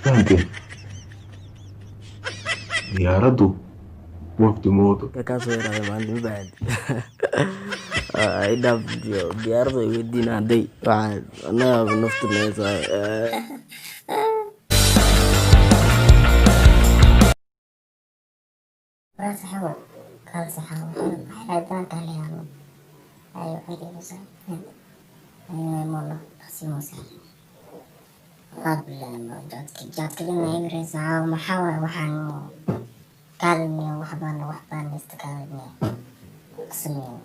Fahamteen? Diyaaraddu wafdi ma wado. Kaasoo yaraada maanta ma baahan ay dhaaf. Diyaaradu ay weydiin hadday waxaa annaga naftu naysaa. Waa saxaabo, kaal saxaabo, waxay badan tahay yaalo. Ay waxay dhigaysaa. Ay mono qasimo sax. Qabla ma jadki jadki lina igraysaa maxaa waay waxaan kaalmiyo wax baan istakaalmiyo qasmiyo.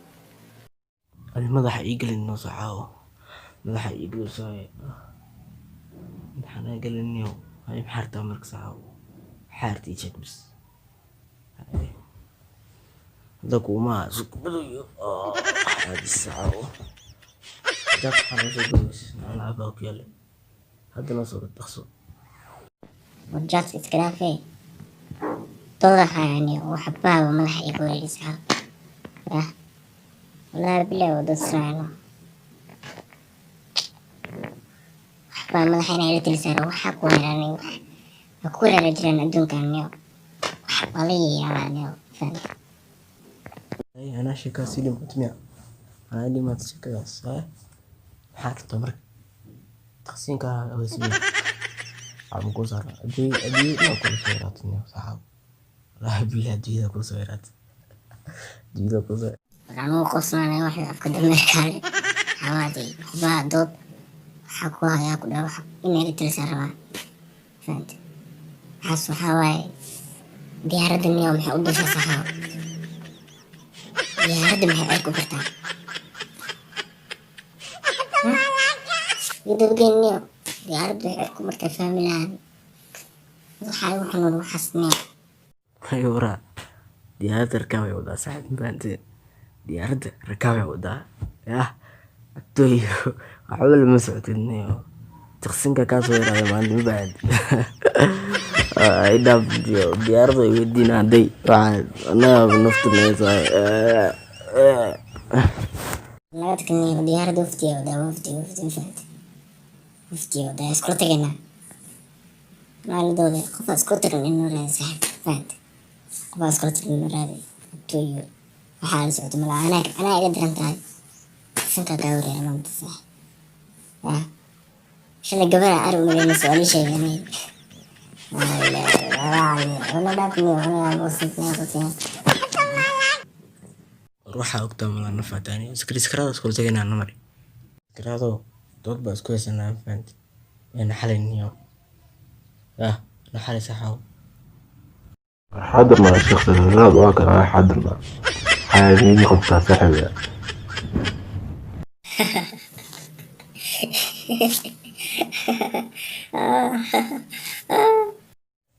Ani madaxa ii gelin noo saxaawo, madaxa ii goosaaye, madaxa naa geliniyo. Hay, maxaa rabtaa marka, saxaawo? Maxaa rabta? Ii sheeg bis. Hadda kuuma isku badayo xaadis saxaawo. Jaad waxaa noo soo goysa lacag baa ku yaale, hadda noo soo dhaqso. Jadka iska dhaafee. Dooda hayani waxbaa madaxa iga wareeraysaa. Yah. Wallahi billahi wada israacno. Waxbaa madaxa inay ila talisaa, waxa ku weeraranay wax. Waa ku weerara jiraan adduunkan niyo. Wax baa la yaabaa niyo. Fahmi. Ay, anaa sheekaas ii dhimatay miya? Anaa dhimatay sheekadaas. Hay, maxaa rabtaa marka? Taqsiinka aweysiin waxaan kuu saaraa adduunya, adduunya kula soo yaraatay niyo saxaab. Wallaahi billahi adduunyada kula soo yaraatay, adduunyada kula soo. Waxaan ugu qoslanay wax afka dameerkaale. Xawaadi waxbaa dood waxaa ku hayaa ku dhaw wax inay ila talisaa rabaa. Fahamte? Waxaas waxaa waaye diyaaradda niyo maxay u dushaa saxaawo? Diyaaradda maxay cirka u kartaa? Gudubgeen niyo diyaaradda waxay cirka u martaa fahmi lahaan. Waxaa igu xanuun waxaas niyo. Ay waraa, diyaaradda rakaab ay wadaa, saaxiib, ma fahanteen? Diyaaradda rakaab ay wadaa. Yah, agtooyo waxba lama socotid niyo. Taqsinka kaasoo yaraada maanta ma baahan ay dhaaf. Diyaaradu ay weydiin hadday waxaa annaga naftu naysaa. Naga tagniyo diyaaradda wafdiga wadaa, wafdi wafdi, ma fahamte? Wafdiga wadaa, iskula tagaynaa. Maaladooda qofaa iskula tagin inuu raadi, saaxiib, fahamte? Qofaa iskula tagin inuu raadi. Agtooyo waxaa la socota malaa anaa iga daran tahay. Sanka kaa wareera maanta, saaxiib. Yah. Shalay gabadha ari umadeynaysa waa lii sheegay. Wala dhaafniyo aniga qosniyo qosniyo. War waxaa ogtaa malaa nafaataani iskaraadaas kula tagaynaa namari iskaraado dood baa isku haysanaa, ma fahanti? Ee naxalay niyo, yah, naxalay saxaaw. Xaadirna sheekh Sakaraad waa kana xaadirna. Xaadirna qabtaa saaxiibaya.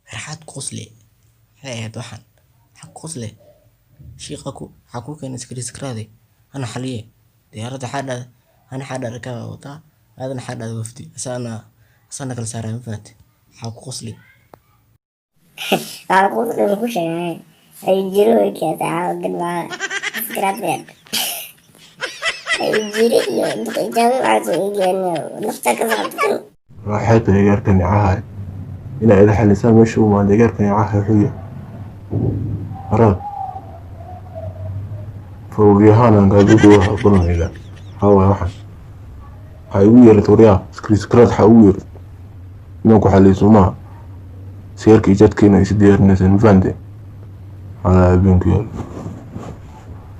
Farxad ku qosle maxay ahayd? Waxaan maxaa ku qosle? Shiiqa ku waxaa ku keenay iskaraade ana xaliye diyaaradda waxaa dhahday ana xaa dhahday rakaab aa wadaa, aadana xaa dhahday wafdi, asana asana kala saaraya, ma fahanti? Waxaa ku qosli. Waxaa ku ku sheegay ay jiro keeta gadbaa iskaraad been. Ay jiro iyo duqeyjaami waxaa soo eegayaan nafta ka socota. Waxay tahay gaarka nicaha inay ila xalisaan meesha uu maanta gaarka nicaha wuxuu yahay. Haraad. Fogyahaan aan kaaga gudaha balanayda. Waxaa waaye waxaan. Waxaa igu yeeratay waryaa iskaraad, waxaa ugu yeeratay. Inaan ku xaliyo maaha. Sigaarka iyo jaadkeena is diyaarinaysaan, ma fahanteen? Calaa habeenku yaal.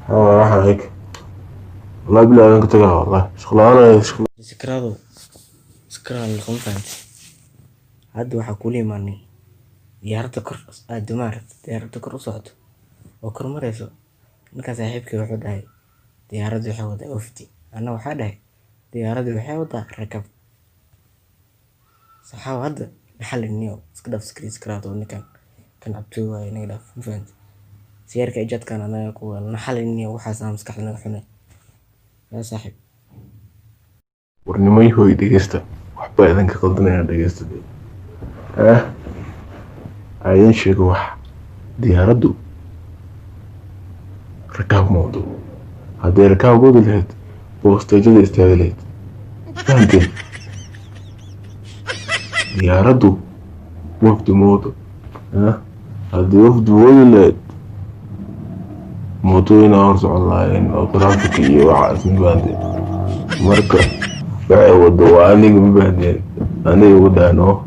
Waxaa waaye waxaan eg. Wallahi billahi aan ka tagaa wallahi. Shaqo la'aan ay shaqo. Iskaraado iskaraad laqama, fahanti? Hadda waxaa kula imaanay diyaaradda kor aado, maaragta, diyaaradda kor u socoto oo kor marayso. Ninkaa saaxiibkay wuxuu dhahay diyaaradda waxay wadaa wafdi, anna waxaa dhahay diyaaradda waxay wadaa rakab. Saxaaw, hadda naxalin niyo, iska dhaaf iskaraad oo ninkan kan cabtooy waaye, naga dhaaf, ma fahanti? Sigaarka ijaadkan anaga ku naxalin niyo, waxaas aan maskaxda naga xunay yaa saaxiib. War nimanyahow, dhegeysta, waxbaa idinka qaldanaya, dhegeysta. Ah, aan idiin sheego wax: diyaaraddu rakaab ma wado. Hadday rakaab wadi lahayd, boosteejada istaagi lahayd, fahamteen? Diyaaraddu Wafdi ma wado. Haddii wafdi wadi lahayd, mootooyin aa hor socon lahaayeen oo traffic iyo waxaas, ma fahanteen? Marka waxay wado waa aniga, ma fahanteen? Aniga wadaan oo